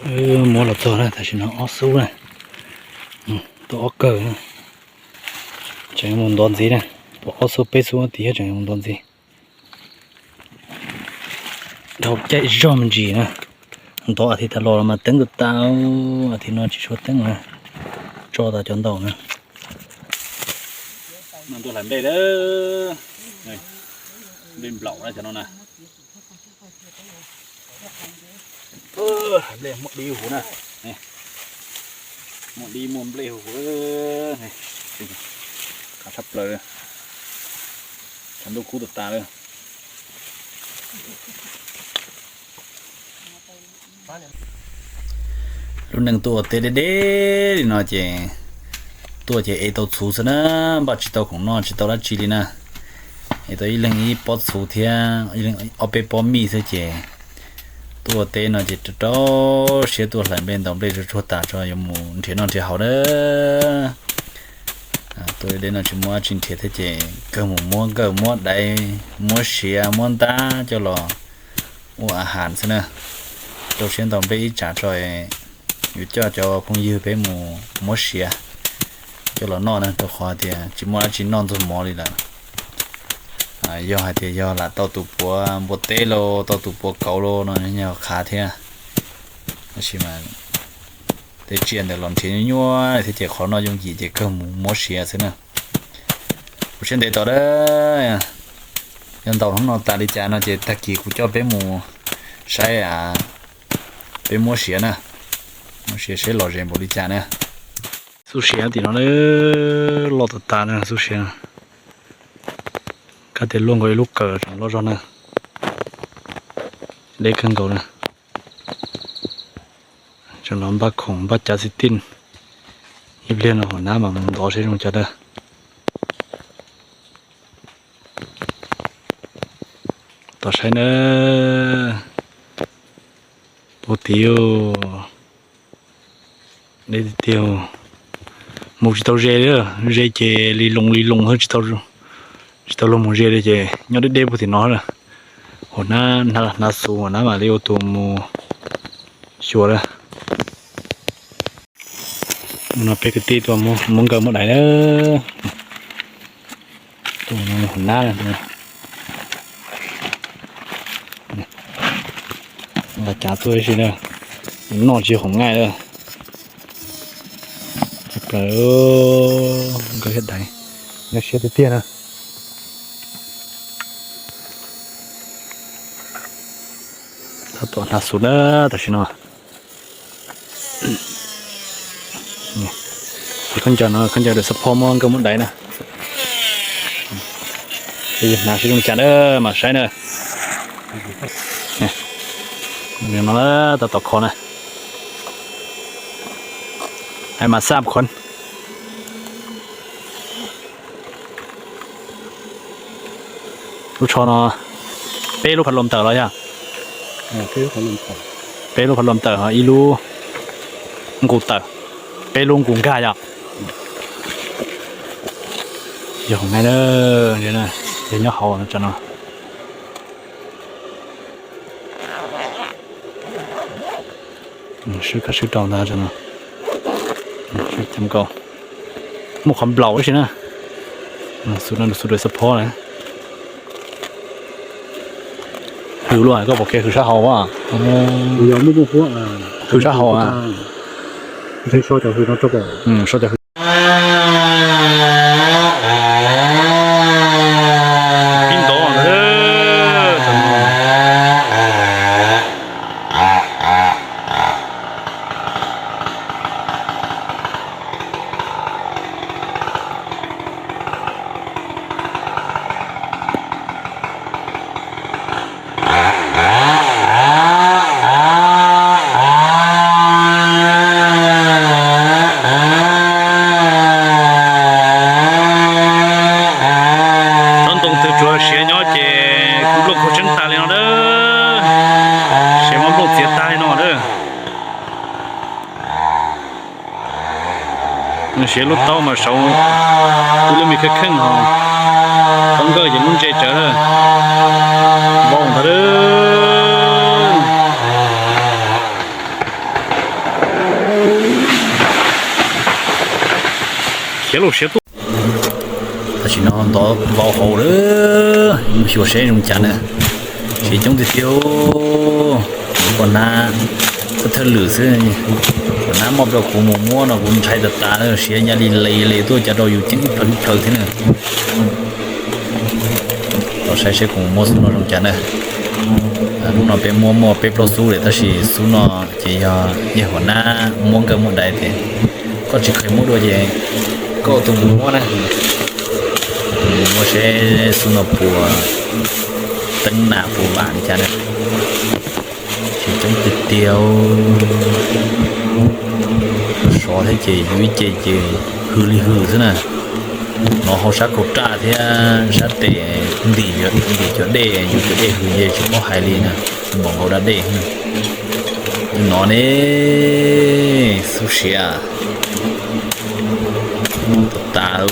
Muab los txog na, tam sim no ob xub na, tau ob kawg na, tseem mus ntov ntxiv na, pom ob xub peb xub tim thiab tseem mus ntov ntxiv. Dhau caij zog me ntsis na, ntov as thiv tas los mas teeb tas tas, as thiv no tsis tshua teeb na, tso tas cov ntaus na. No tuaj hlais nplej, nplej nplaum na cov no na. Nplej muaj dib huv na, muaj dib muaj nplej huv, qab tshaj plaws, tshav ntuj kub tas tas li. Lub neej tuaj ua teb deb deb li no ces tuaj ces ev tau txhuv xwb na, npaj tsis tau khoom noj tsis tau dab tsi li na. Ev tau ib leeg ib pob txhuv thiab ib leeg ob peb pob mij xwb ces tuaj ua teb no ces rau rau siab tuaj hlais nplej ntaus nplej tsuag tsuag tas tso yuav mus nrhiav noj nrhiav haus na. Tuaj deb no tsis muaj dab tsi nrhiav thiab ces kawg mus muab nkawj muab daiv muab siav muab ntab coj los ua a has xwb na. Rau siab ntaus nplej ib tsam tso yuav coj cov phooj ywg peb mus muab siav coj los noj na, rau qhov tias tsis muaj dab tsi noj ntxuag mov li lawm. Yog hais tias yog lam tau tus puav npua teb los tau tus puav kauv los no nyuag qhav thiab, tab sis mas tej tsiaj ntawd los nrhiav nyuaj nyuaj thiab ces qhov noj yooj yim ces kawg mus muab siav xwb na. Kuv siab ntev tos dab, yog ntaus hnub no tas li cas no ces tag kis kuv coj peb mus saib peb muab siav na, muab siav saib los ze npaum li cas na. Xub siav tim no loj tas tas na, xub siav. Kab tias luaj nkaus ib lub kawm tseem loj zog na, deb kawg nkaus na. Tseem los npaj khoom npaj cav xis tij, ib pliag no hauv nab mas mus ntov seb zoo cas dab. Tos saib na, puag tid, deb tiag tiag, mus tsis tau ze li, ze ces li loo li loo xwb, tsis tau luag mus ze li ces nyob deb deb puag tim no. Hauv nab, hnav xus hauv nab mam li ua tus mus xyuas lawm. No peb kwv tij tuaj muab nkawj muab daiv na, tus hauv nab, nqa cav tuaj ib si na, noj tsis khoom nqaij lawm. Plaws, nkawj thiab daiv, nkawj siab tiag tiag na. Tab tom hnav xus na tam sim no. Ces khaub ncaws no khaub ncaws dawm xab phob muab nkawj muab daiv na. Ces yog hnav seb zoo li cas na mas saib na. No tab tom kho na. Hais mas xab khuv. Lub tsho no peb lub phav loos tawm los yog? Peb lub phav loos tawm, ib lub nqus tawm, peb lub nqus nkag yog? Yog nqaij na, yog nyob hauv no. Swb kab swb rau ntag no. Cam nkaus, muaj qhov nplaum ib si na. Xus no xus dawm xab phob na. Hws luaj, koj pom kev hws sab hauv a? Hws sab hauv a? Pib ntov. Tsob ntoo twg tsuas siav nyob ces kuv nplooj khaub tseeb tas li no na. Siav muab nplooj txiav tag li no na. Siav lub taub mas saud ib lub me kheej kheej ho, taub nkawj ces lub ntse tsawv. Vau ntag. Siav lauj siav tuaj. Tam sim no ntov vau hauv lawm, mus xyuas seb zoo cas na. Siav coob tiag tiag. Poj hnab, poj thawj lwm xwb. Poj hnab muab rau kuv mus muab no kuv ntshai tas tas, siav ya li le le tuaj cav rau yus ceeb ib plhaw ib plhaw thiab na. Los saib seb kuv muab xub no zoo cas na. Lub no peb muab muaj peb plaub xub lawm tab sis xub no ces yog yawg Huam Nab muab nkawj muab dais tias koj tsis kheev muab dua ces koj tus mus muab na. Mus muab seb xub no puas teeb nas puas vam li cas na. Siav coob tiag tiag. Sov thiab ces yus ib ce ces hws li hws xwb na. Nov hauv sab kaum raj thiab sab tes ntim, ntim cov dej, yus cov dej hws ces tsis paub hais li na, npaum nkaus da dej. Nov ne, xub siav tas tas.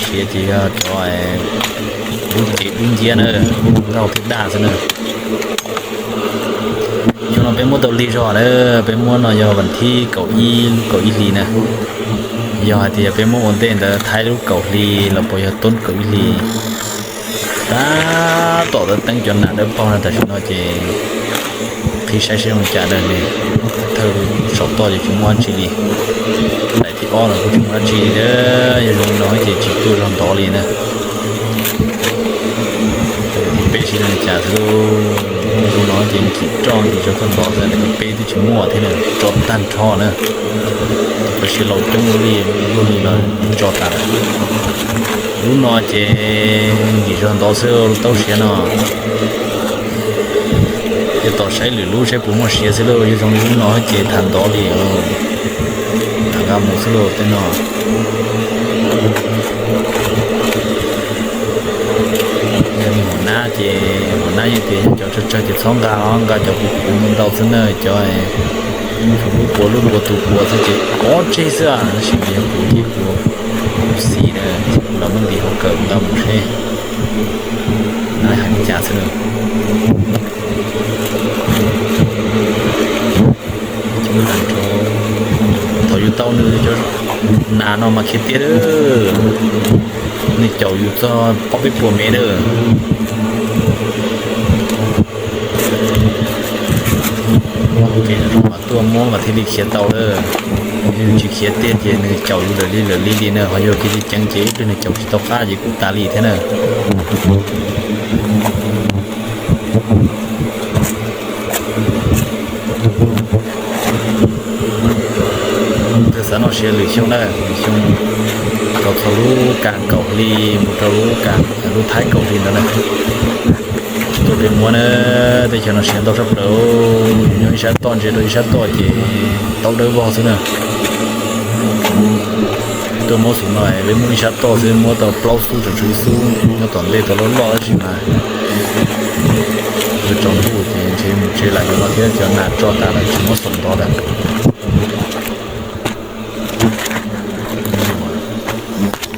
Siav ces yog cov dub cev dub nciab na, nkauj thiab daj xwb na. Xyoo no peb muab tau lig zog na, peb muab no yog vas thib kaum ib lub kaum ib hlis na. Yog hais tias peb muab ua ntej ntawd thaib lub kaum hli los puas yog tub kaum ib hlis. Tab tom teeb cov nas dawb paug no tam sim no ces qhib saib seb zoo cas na. Thawj saum toj ces tsis muaj dab tsi li. Daim thib ob los kuj tsis muaj dab tsi li, yog zoo li no ces tsis tuaj zog ntov li na. Thib peb sib zoo li cas xwb, zoo no ces nkim roj nkim tso koj ntov xwb, daim thib peb twb tsis muaj thiab na, tso tag nrho na. Tab sis laus coob li, luaj li los tso tas lawm. Lub no ces nkim zog ntov xwb, taub siav no. Ces tos saib lwm lub saib puas muaj siav xwb lauj, yog zoo li lub no ces tham ntov li. Tham nqa mus xwb lauj tej no. Yog li hom nab ces hom nab yeej tias yog cov tsawg tsawg ces txhob nqa os, nqa cov puv puv ntau xwb na, cov lub puas lub puas tus puas xwb ces pov tseg xwb, tab sis yog puv ces puv xis na, los muab ntim hauv kawm nqa mus seb nab hais li cas xwb na. Thaum yus tau nws cov nas no mas khiav tiag, nws caum yus txog ob peb puas mev lawm. Ces mas tuaj muab mas thiaj li khiav tau lawm. Yog yus tsis khiav tiag ces nws caum yus lawm li lawm li li na, ho yog khiav ceev ceev ces ib pliag nws caum tsis tau qab ces kuj tas li thiab na. Twb xav noj siav lwm xyoo na, lwm xyoo rau txog lub kas kaum hli mus rau lub kas, lub thaib kaum hli ntawd na. Tuaj peb muab na, teb chaws no siav ntau tshaj plaws, nyob ib sab toj ntsia rau ib sab toj ces taub dawb vog xwb na. Tuaj muab xub no peb muab ib sab toj xwb, muab tau plaub xub tseem tshuav ib xub nyob tom ntej tau loj loj tab sis mas tsaus ntuj ces ntshe mus tsev lawm no thiab, cov nas tso tas lawm tsis muab xaum ntov lawm.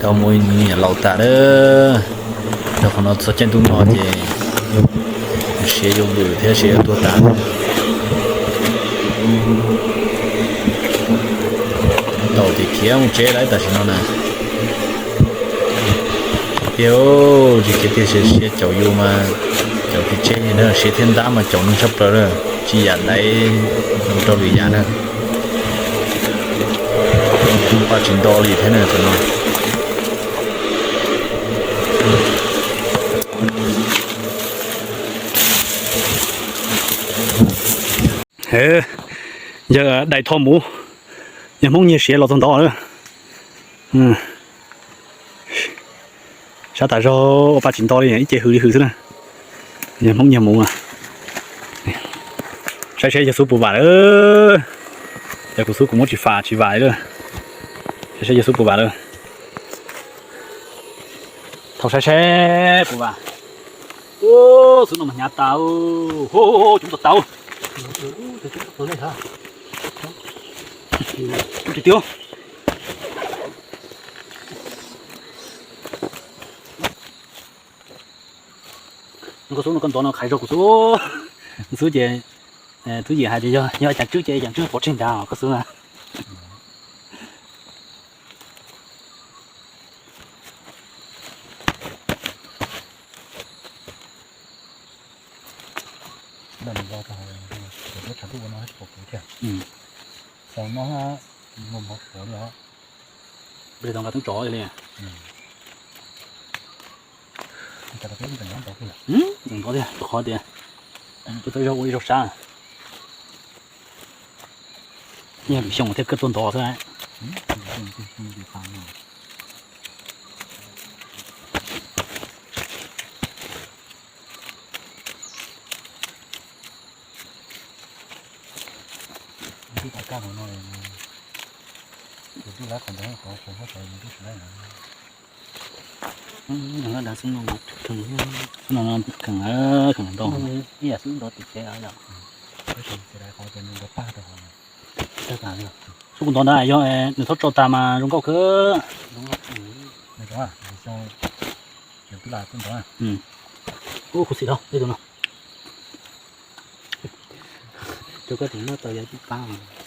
Tau mus niam laus tas lawm, rau qhov no txog caij ntuj no ces siav yuav vwm thiab siav yuav tuag tas. Tau ces khiav mus tsev lawm tam sim no na. Tiag, tsis khiav tiag, siav caum yus mas caum tsis tseg li na, siav thiab ntab mas caum neeg tshaj plaws lawm, tsis yam daiv mus rau lwm yam na. Paj tsis nto li thiab na thaum no. Yawg Dais Thoj Muv, yawg Hmoob nyiag siav los txog ntawd lawm. Sab tas zog ua pa tsis nto li, ib ce hws li hws xwb na. Yawg Hmoob nyiag mus, saib seb yawg xub puas vam lawm. Yog kuv xub kuv muab tsis fam tsis vam li lawm. Saib seb yawg xub puas vam lawm. Thaum saib seb puas vam. Xub no mas hnyav tas, coob tas tas. Koj xub no koj ntov no qhaiv zog kuv xub. Xub ces Tub Yim hais tias yog, yog Cav Tswb ces Cav Tswb pov tseg nrad koj xwb na. Ntov tiag, qhov tias, tus zaug ua ib zaug sab. Yog lwm xyoo thiaj kawg tuaj ntov xwb. Kheej, kheej ntau. Xub kuv ntov ntawd yog nws txhob tso tas mas zoo nkauj kawg. Ub, khuv xim dhau tej tus no.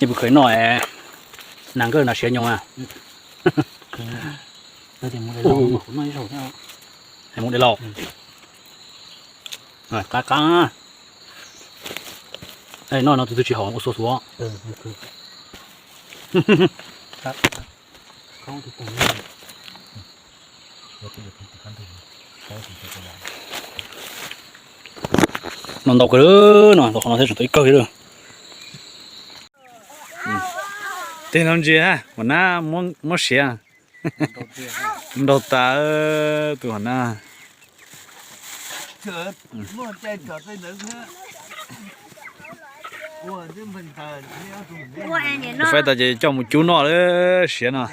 Ib pus khawv noj, nas nkawj nas siav nyoos na. Mus de laus. Qab qab. Noj no tus twg tsis haum ua xuav xuav. Noj ntau kawg no, tus qhov no thiaj tseem tau ib kawg li. Tej no ntsia, ua nab muab siav. Nraug tas tus hom na. Faib tas ces coj mus cub noj lawm siav no.